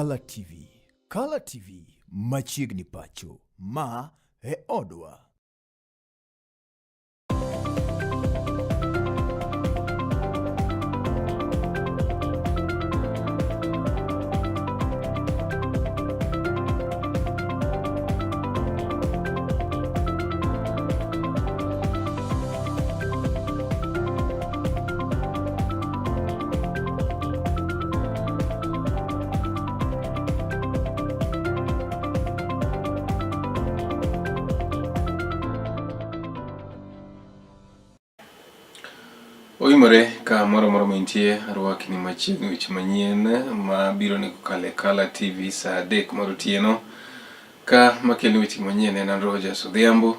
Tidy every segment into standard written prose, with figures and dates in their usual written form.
Kala TV. Kala TV machiegni pacho. Ma e odwa. Oimore ka moro moro mintie arwakni machiegni weche manyien ma biro ni kokalo e Kala TV saa 3 mar otieno. Ka makelo weche manyien en an Rogers Odhiambo.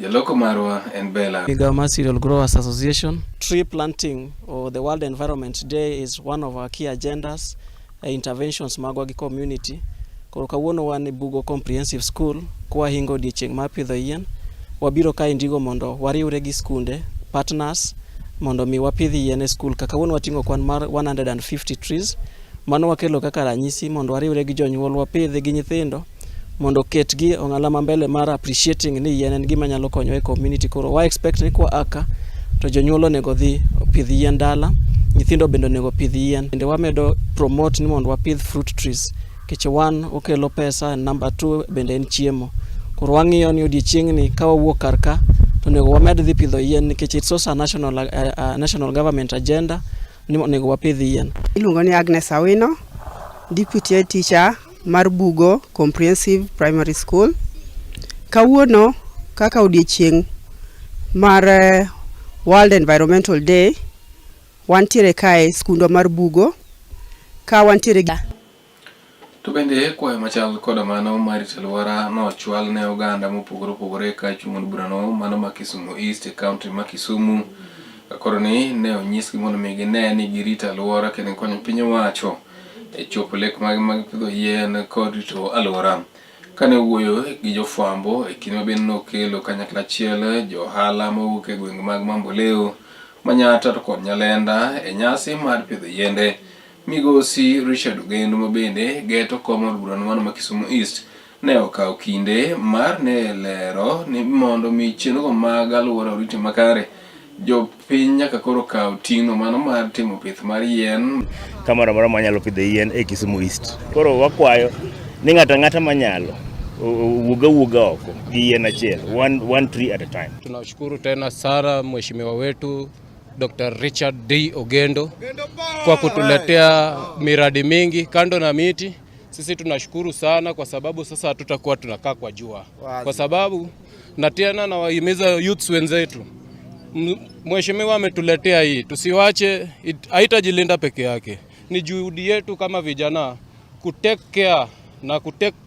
Jaloko marwa en Bella. Migao mar Cereal Growers Association. Tree planting or the World Environment Day is one of our key agendas, interventions magwa gi community. Koro kawuono wan e Bugo Comprehensive School kwahingo odiechieng' mar pidho yien. Wabiro kae ndigo mondo wariwre gi skunde, partners, mondo mi wapidh yien e skul ka. Kawuono wating'o kwan mar 150 trees. Mano wakelo kaka ranyisi mondo wariwre gi jonyuol wapidhe gi nyithindo mondo oketgi ong'ala ma mbele mar appreciating ni yien en gima nyalo konyo e community. Koro wa expect ni kwa aka to jonyuol onego dhi opidh yien dala, nyithindo bende onego opidh yien. Bende wamedo promote ni mondo wapidh fruit trees nikech one okelo pesa and number two bende en chiemo. Koro wang'iyo ni odiechieng'ni ka wawuok kar ka to onego wamed dhi pidho yien nikech it's also a national government agenda ni onego wapidh yien. Iluongo ni Agnes Awino, deputy head teacher mar Bugo Comprehensive Primary School. Kawuono kaka odiechieng' mar World Environmental Day, wantiere kae skundwa mar Bugo ka wantiere gi To bende kwayo machal koda mano mar rito alwora nochwal ne oganda mopogore opogore ka chung' od burano mano ma Kisumu East e kaunti ma Kisumu. Koro ni ne onyisgi mondo mi gine ni girito alwora kendo gikonyo piny owacho e chopo lek mag mag pidho yien kod rito alwora. Kane owuoyo gi jofwambo e kinde ma bende nokelo kanyakla achiel johala mowuok e gwenge mag Mamboleo, Manyatta to kod Nyalenda e nyasi mar pidho yiende. Migosi Richard Ogendo ma bende geto kom od burano mano ma Kisumu East ne okawo kinde mar ne lero ni mondo mi chenrogo mag alwora orite makare, jopiny nyaka koro kaw ting'no mano mar timo pith mar yien. Kamoro amora mwanyalo pidho yien e Kisumu East. Koro wakwayo ni ng'ato ang'ata manyalo owuog awuoga oko gi yien achiel, one tree at a time. Tunashukuru tena sana mheshimiwa wetu Dr. Richard D. Ogendo kwa kutuletea miradi mingi kando na miti. Sisi tunashukuru sana kwa sababu sasa hatutakuwa tunakaa kwa jua. Kwa sababu na tena nawahimiza youths wenzetu, mheshimiwa ametuletea hii, tusiwache, haitajilinda peke yake. Ni juhudi yetu kama vijana ku take care na ku take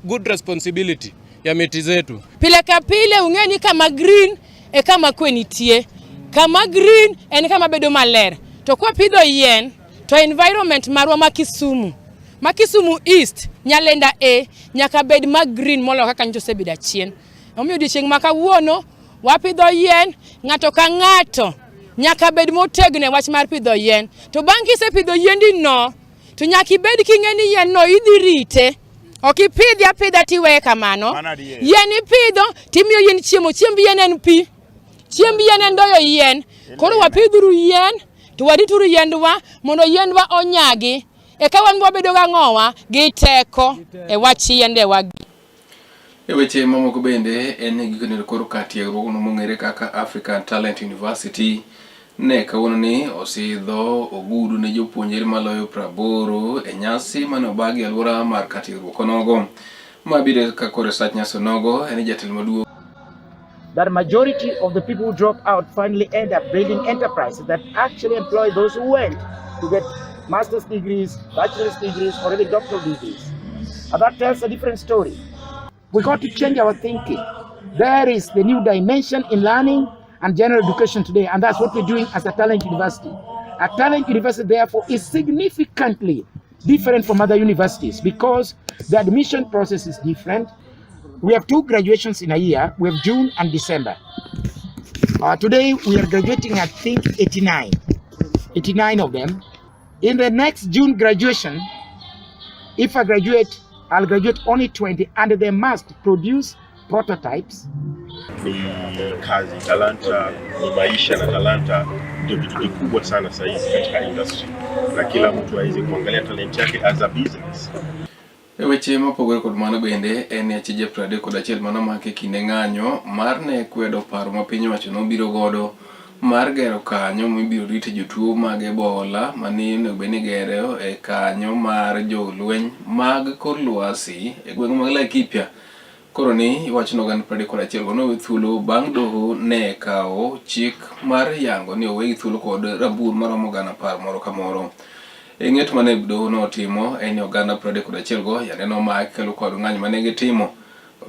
good responsibility ya miti zetu. Pile ka pile ung'e ni kama green e kama kwe nitie. Kama green en kama bedo maler. To kwa pidho yien to environment marwa ma Kisumu, ma Kisumu East, Nyalenda A nyaka bed ma green moloyo kaka nyocha osebedo achien. Omiyo odiochieng' ma kawuono wapidho yien, ng'ato ka ng'ato nyaka bed motegno e wach mar pidho yien. To bang' kisepidho yiendi no, to nyaka ibed king'e ni yien no idhi rite. Ok ipidhi apidha tiweye kamano. Yien ipidho timiyo yien chiemo, chiemb yien en pi. Chiemb yien en doyo yien. Koro wapidhuru yien to warituru yiendwa mondo yiendwa onyagi. Eka wan wabedo gang'owa gi teko e wach yiendewa. E weche mamoko bende en ni gikone koro ka tiegruogno mong'ere kaka African Talent University ne kawuono ni osidho ogudu ne jopuonjre maloyo 80 e nyasi mane obagi e alwora mar kar tiegruok onogo. Ma biro ka koro sach nyasi onogo en jatelo maduong' That majority of the people who drop out finally end up building enterprises that actually employ those who went to get master's degrees, bachelor's degrees, or even doctoral degrees. And that tells a different story. We got to change our thinking. There is the new dimension in learning and general education today, and that's what we're doing as a Talent University. A Talent University, therefore, is significantly different from other universities because the admission process is different. We have 2 graduations in a year. We have June and December. Today we are graduating, I think, 89 of them. In the next June graduation, If I graduate, I'll graduate only 20, and they must produce prototypes. Ni kazi, talanta ni maisha, na talanta ndio kitu kikubwa sana sasa hizi katika industry, na kila mtu aweze kuangalia talent yake as a business. E weche mopogore kod mano bende en ni achije 31 mano omaki e kinde ng'anyo mar ne kwedo paro ma piny owacho nobiro godo mar gero kanyo mibiro rite jotuo mag Ebola mane onego bed ni igero e kanyo mar jolweny mag kor lwasi e gwenge mag Laikipia. Koro ni iwacho ni oganda 31 go nowe thuolo bang' doho ne kawo chik mar yango ni owegi thuolo kod rabur maromo 10,000 moro ka moro. E ng'et mane doho notimo en ni oganda 31 go yande nomaki kelo kod ng'anyo mane gitimo.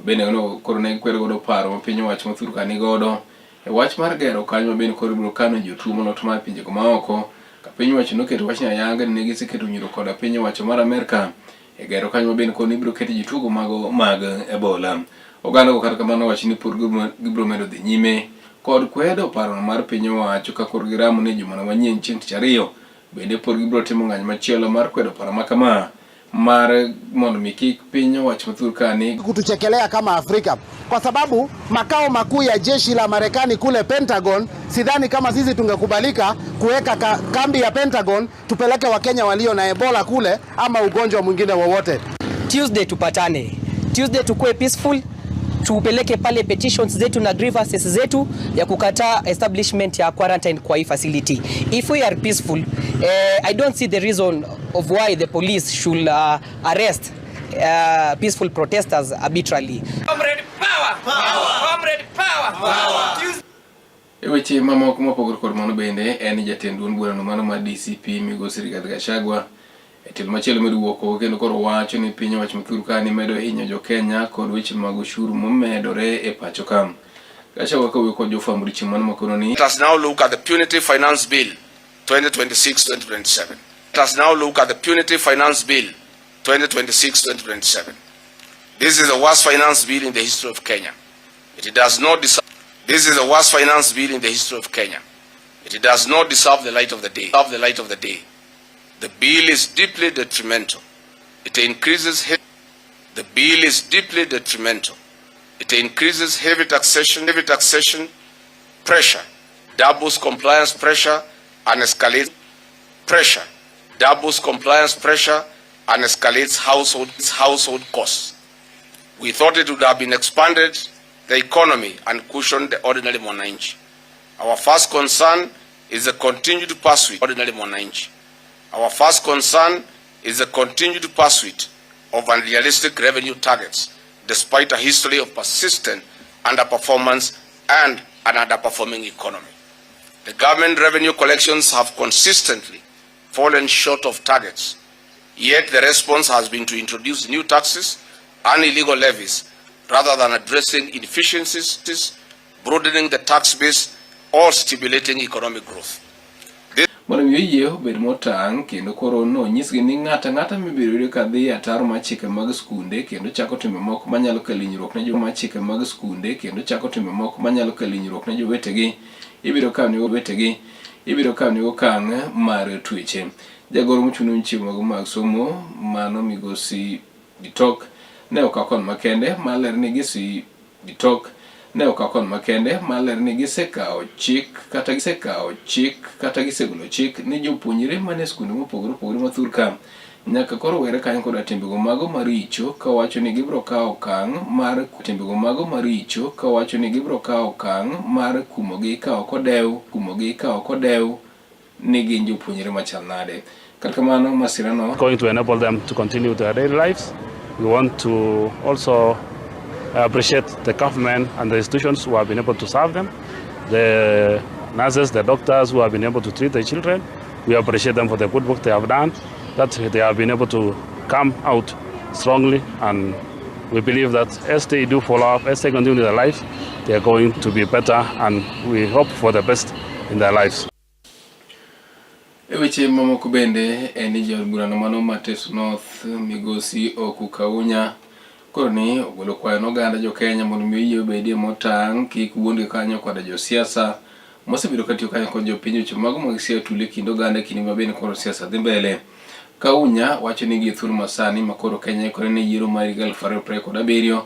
Bende no koro ne gikwedo godo paro ma piny owacho ma thurka ni godo e wach mar gero kanyo ma bende koro ibiro kano jotuo molot mar pinjego maoko. Ka piny owacho noketo wachni ayanga ni ne giseketo winjruok koda piny owacho mar Amerka e gero kanyo ma bende koro ibiro ket jotuogo mago mag Ebola. Oganda go kata kamano wacho ni pod gibiro medo dhi nyime kod kwedo parono mar piny owacho ka koro giramo ni jumano manyien chieng' tich ariyo bende pod gibiro timo ng'anyo machielo mar kwedo paro ma kama mar mondo mi kik piny owach mathur kani kutuchekelea kama Afrika kwa sababu makao makuu ya jeshi la Marekani kule Pentagon, sidhani kama sisi tungekubalika kuweka kambi ya Pentagon tupeleke Wakenya walio na Ebola kule ama ugonjwa mwingine wowote. Tuesday tupatane, Tuesday tukue peaceful, tupeleke pale petitions zetu na grievances zetu ya kukataa establishment ya quarantine kwa hii facility. If we are peaceful, I don't see the reason of why the police should arrest peaceful protesters arbitrarily. Comrade power! Power! Comrade power! Power! E weche mamoko mopogore kod mano bende en ni jatend duond burano mano mar DCP migosi Rigathi Gachagua e tielo machielo medo wuok oko kendo koro wacho ni piny owacho ma thur ka ni medo hinyo jo Kenya kod weche mag ushuru momedore e pacho ka. Gachagua kawuoyo kod jofwamb odiochieng' mano makono ni Let us now look at the Punitive Finance Bill 2026-2027. Let us now look at the Punitive Finance Bill 2026-2027. This is the worst finance bill in the history of Kenya. It does not deserve, this is the worst finance bill in the history of Kenya. It does not deserve the light of the day. Of the light of the day. The bill is deeply detrimental. It increases the bill is deeply detrimental. It increases heavy taxation pressure, doubles compliance pressure and escalates pressure, doubles compliance pressure and escalates household costs. We thought it would have been expanded the economy and cushioned the ordinary mwananchi. Our first concern is the continued pursuit ordinary mwananchi. Our first concern is the continued pursuit of unrealistic revenue targets, despite a history of persistent underperformance and an underperforming economy. The government revenue collections have consistently fallen short of targets. Yet the response has been to introduce new taxes and illegal levies rather than addressing inefficiencies, broadening the tax base, or stimulating economic growth. Mondo mi oyie obed motang' kendo koro nonyisgi ni ng'ato ang'ata mibiro yudo ka dhi e ataro mar chike mag skunde kendo chako timbe moko manyalo kelo hinyruok ne joma chike mag skunde kendo chako timbe moko manyalo kelo hinyruok ne jowetegi ibiro kaw ni wetegi ibiro kaw ni okang' mar tweche. Jagoro mochung' ne weche mag somo mano migosi Bitok ne okaw kon makende mar ler ni gisi Bitok ne okaw kon makende mar ler ni gisekawo chik kata gisekawo chik kata gisegolo chik ni jopuonjre mane skunde mopogore opogore ma thurka nyaka koro were kanyo koda timbego mago maricho kawacho ni gibiro kawo okang' mar timbego mago maricho kawacho ni gibiro kawo okang' mar kumogi ka ok odew kumogi ka ok odew ni gin jopuonjre machal nade. Kata kamano masirano going to enable them to continue their daily lives. We want to also appreciate the government and the institutions who have been able to serve them, the nurses, the doctors who have been able to treat the children. We appreciate them for the good work they have done, that they have been able to come out strongly, and we believe that as they do follow up, as they continue their lives, they are going to be better, and we hope for the best in their lives. E weche mamoko bende en ni jaod burano mano ma Teso North migosi Oku Kaunya koro ni ogolo kwayo ne oganda jo Kenya mondo mi oyie obedie motang' kik wuondgi kanyo koda josiasa mosebedo katiyo kanyo kod jopiny weche mago mag siaya tulu e kind oganda e kinde ma bende koro siasa dhi mbele. Kaunya wacho ni gie thuolo masani ma koro Kenya ikore ne yiero mar higa 2027,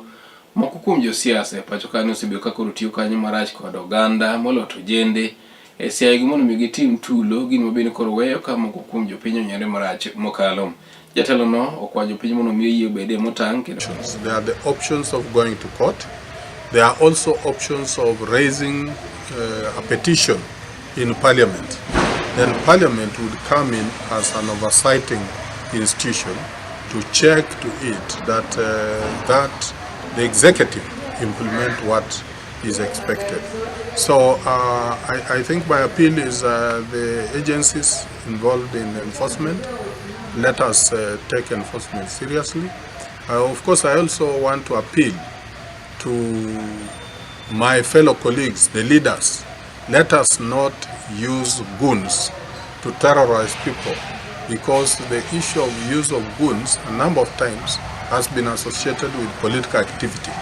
moko kuom josiasa e pacho kanyo osebedo ka koro tiyo kanyo marach kod oganda moloyo to ojende e siayogi mondo mi gitim tulo, gino ma bende koro weyo ka moko kuom jopiny onyore marach mokalo. Jatelo no okwayo jopiny mondo mi oyie obedie motang' kendo There are the options of going to court. There are also options of raising a petition in parliament. Then parliament would come in as an oversighting institution to check to it that that the executive implement what is expected. So I think my appeal is the agencies involved in enforcement, let us take enforcement seriously. Of course, I also want to appeal to my fellow colleagues, the leaders. Let us not use goons to terrorize people, because the issue of use of goons a number of times has been associated with political activity.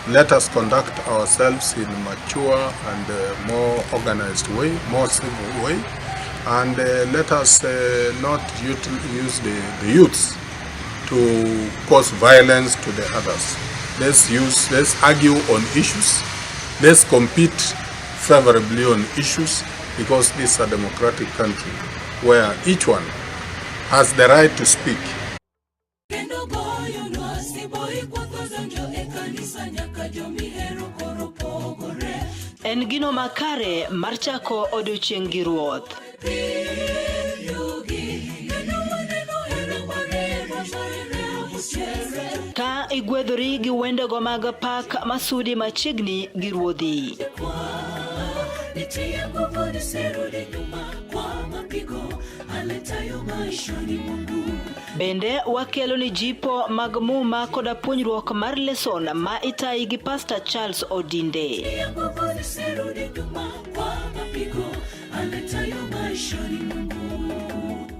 Let us conduct ourselves in a mature and more organized way, more civil way, and let us not use the youths to cause violence to the others. Let's argue on issues. Let's compete favorably on issues, because this is a democratic country where each one has the right to speak. En gino makare mar chako odiochieng' gi Ruoth. Ka igwedhori gi wendego mag pak masudi machiegni gi Ruodhi. Bende wakelo ni jipo mag muma koda puonjruok mar leson ma itayi gi Pastor Charles Odinde.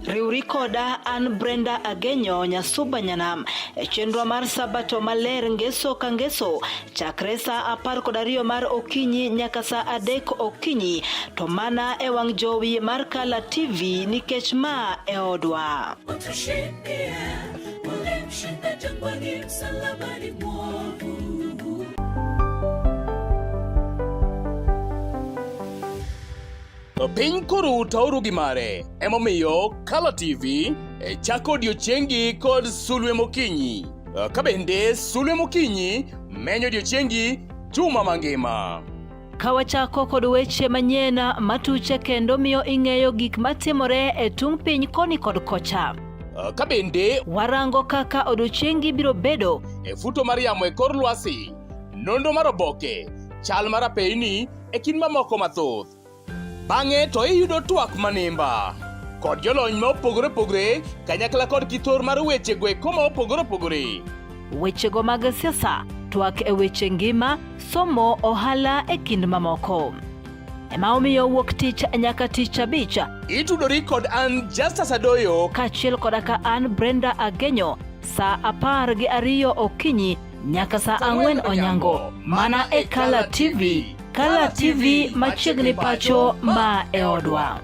Riwri koda an Brenda Agenyo Nyasuba Nyanam e chenro mar Sabato maler ngeso ka ngeso chakre saa 12 mar okinyi nyaka saa 3 okinyi to mana e wang' jowi mar Kala TV nikech ma e odwa. Piny koro utauru gi mare, emomiyo Kala TV e chako odiochiengi kod sulwe mokinyi. Ka bende sulwe mokinyi menyo odiochiengi juma mangima. Ka wachako kod weche manyien matuche kendo miyo ing'eyo gik matimore e tung' piny koni kod kocha. Ka bende warango kaka odiochiengi biro bedo e futo mar yamo e kor lwasi, nonro mar oboke, chal mar apeyni e kind mamoko mathoth. Bang'e to iyudo twak manimba kod jolony ma opogore opogore kanyakla kod kithor mar wechego eko ma opogore opogore. Wechego mag siasa, twak e weche ngima, somo, ohala e kind mamoko. Ema omiyo wuok tich nyaka tich abich. Itudori kod an Justus Adoyo kaachiel koda ka an Brenda Agenyo saa 12 okinyi nyaka saa 4 onyango mana e Kala TV. Kala TV machiegni pacho ma e odwa.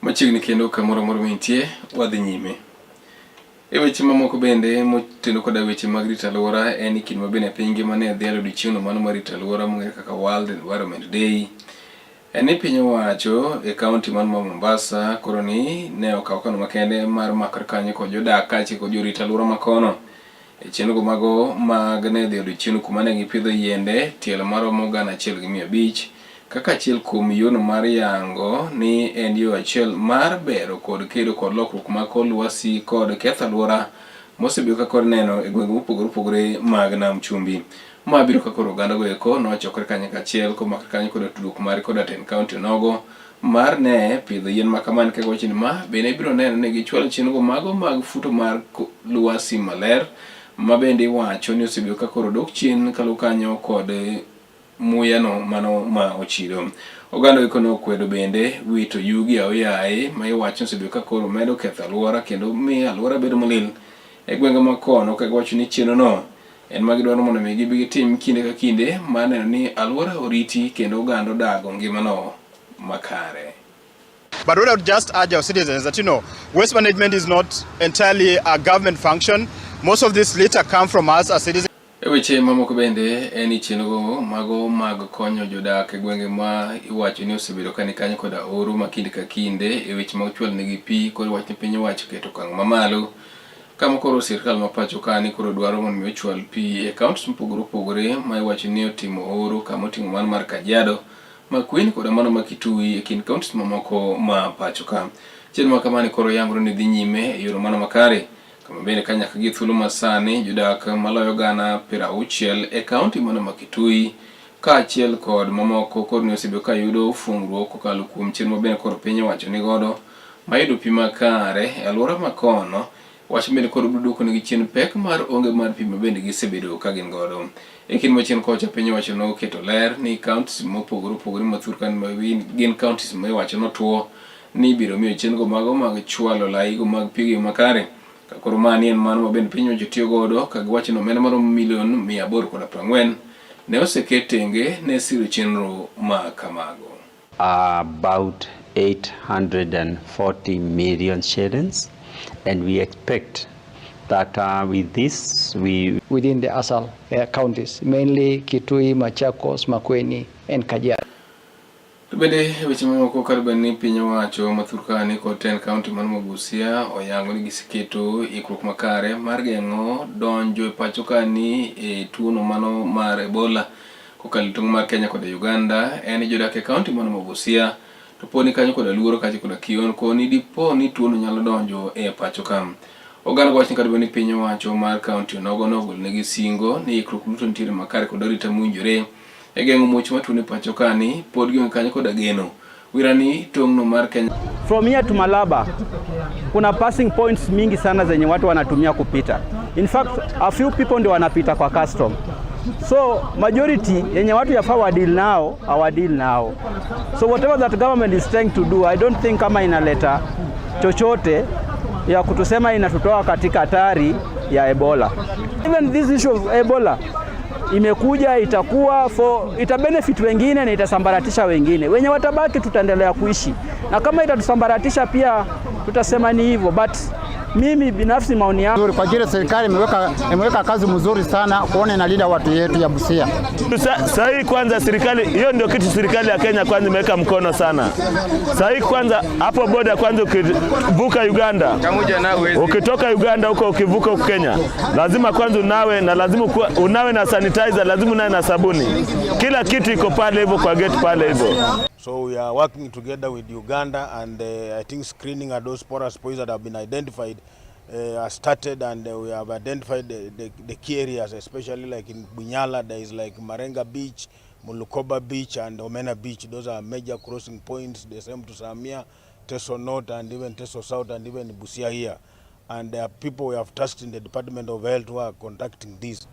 Machiegni kendo kamoro amora mintie, wadhi nyime. E weche mamoko bende moteno koda weche mag rito alwora en ni kinde ma bende piny ngima ne dhialo odiochieng'no mano mar rito alwora mong'ere kaka World Environment Day. En ni piny owacho e kaunti mano ma Mombasa koro ni ne okawo okang' makende mar makore kanyo kod jodak kaachiel kod jorit alwora makono. E chenrogo mago mag ne dhi odiochieng'no kuma ne gipidho yiende tielo maromo 1,500 kaka achiel kuom yono mar yango ni en yo achiel mar bero kod kedo kod lokruok mag kor lwasi kod ketho alwora mosebedo ka koro ineno e gwenge mopogore opogore mag nam chumbi. Ma biro ka koro oganda go eko nochokore kanyakla achiel komakre kanyo koda tudruok mare koda tend kaunti onogo mar ne pidho yien ma kamano kaka wacho ni ma bende ibiro neno ni gichwalo chenro mago mag futo mar lwasi maler ma bende iwacho ni osebedo ka koro dok chien kaluw kanyo kod muya no mano ma ochido. Oganda eko nokwedo bende wito yugi aoyaye ma iwacho ni osebedo ka koro medo ketho alwora kendo miyo alwora bedo molil e gwenge ma kono ka giwacho ni chenro no en ma gidwaro mondo mi gibi gitim kinde ka kinde mar neno ni alwora oriti kendo oganda odago ngimano makare. But what I would just urge our citizens that, you know, waste management is not entirely a government function. Most of this litter come from us as citizens. E weche mamoko bende en ni chenro mago mag konyo jodak e gwenge ma iwacho ni osebedo ka ni kanyo koda oro ma kinde ka kinde e weche mag chwalo negi pi koro iwacho ni piny owacho keto okang' mamalo kama koro sirkal ma pacho ka ni koro dwaro mondo mi ochwal pi e kauntis mopogore opogore ma iwacho ni otimo oro kama oting'o mano mar Kajiado, Makueni koda mano ma Kitui e kind kauntis mamoko ma pacho ka. Chenro ma kamani koro yangore ni dhi nyime e yor mano makare Kama bende ka nyaka gi thuolo masani jodak maloyo gana 60 e kaunti mano ma Kitui kaachiel kod mamoko koro ne osebedo ka yudo fungruok kokalo kuom chenro ma bende koro piny owacho ni godo ma yudo pi makare e alwora ma kono. Wach bende koro biro duoko negi chien pek mar onge mar pi ma bende gisebedo ka gin godo. E kinde machien kocha piny owacho noketo ler ni counties mopogore opogore ma thur ka ma gin counties ma iwacho notwo ni ibiro miyo chenro mago mag chwalo laigo mag pi e makare. Ka koro mani en mano ma bende piny owacho tiyo godo ka giwacho ni omenda maromo milion 840 ne oseket tenge ne siro chenro ma kamago. About 840 million shillings and we expect that with this we within the ASAL counties, mainly Kitui, Machakos, Makueni and Kajiado. To bende e weche mamoko kar bed ni piny owacho ma Turkana kod tend kaunti mar Busia oyango ni giseketo ikruok makare mar geng'o donjo e pacho ka ni e tuono mano mar Ebola kokalo e tong' mar Kenya koda Uganda en ni jodak e kaunti mano ma Busia to pod ni kanyo koda luoro kaachiel koda kionko ni dipo ni tuono nyalo donjo e pacho ka. Oganda wacho ni kata bed ni piny owacho mar kaunti onogo nogolonegi singo ni ikruok duto nitiere makare kod arita mowinjore e geng'o muoch ma tuono e pacho ka ni pod gionge kanyo koda geno. Wirani tong'no mar Kenya From here to Malaba kuna passing points mingi sana zenye watu wanatumia kupita. In fact, a few people ndio wanapita kwa custom. So majority yenye watu yafaa wadeal nao hawadeal nao. So whatever that government is trying to do, I don't think kama inaleta chochote ya kutusema inatutoa katika hatari ya Ebola. Even this issue of Ebola imekuja itakuwa for ita benefit wengine na itasambaratisha wengine. Wenye watabaki tutaendelea kuishi, na kama itatusambaratisha pia tutasema ni hivyo, but mimi binafsi maoni yangu kwa ajili serikali imeweka kazi mzuri sana kuona inalinda watu yetu ya Busia. Sasa hii kwanza serikali hiyo ndio kitu serikali ya Kenya kwanza imeweka mkono sana. Sasa hii kwanza hapo boda kwanza ukivuka Uganda, ukitoka Uganda huko ukivuka huko Kenya, lazima kwanza unawe na lazima unawe na sanitizer, lazima unawe na sabuni. Kila kitu iko pale hivyo kwa gate pale hivyo. So we are working together with Uganda and I think screening at those porous points that have been identified has started, and we have identified the key areas, especially like in Bunyala, there is like Marenga Beach, Mulukoba Beach and Omena Beach. Those are major crossing points, the same to Samia, Teso North and even Teso South and even Busia here. And there are people we have tasked in the Department of Health who are conducting this.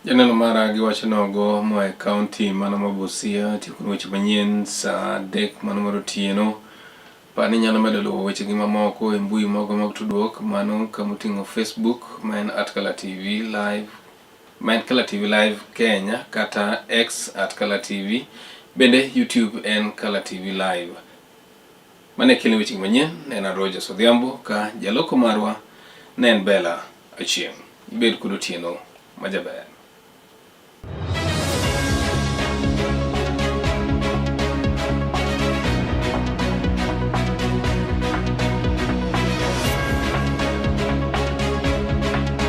Janeno mara giwacho nogo moa e kaunti mano ma Busia tieko weche manyien saa 3 mano mar otieno. Par ni inyalo medo luwo weche gi mamoko e mbui mago mag tudruok mano kamoting'o Facebook ma en @KalaTV live ma en Kala TV Live Kenya kata X @KalaTV bende YouTube en Kala TV Live. Mane kelo weche manyien ne en Rogers Odhiambo ka jaloko marwa ne en Bella Achieng'. Ibed kod otieno majaber.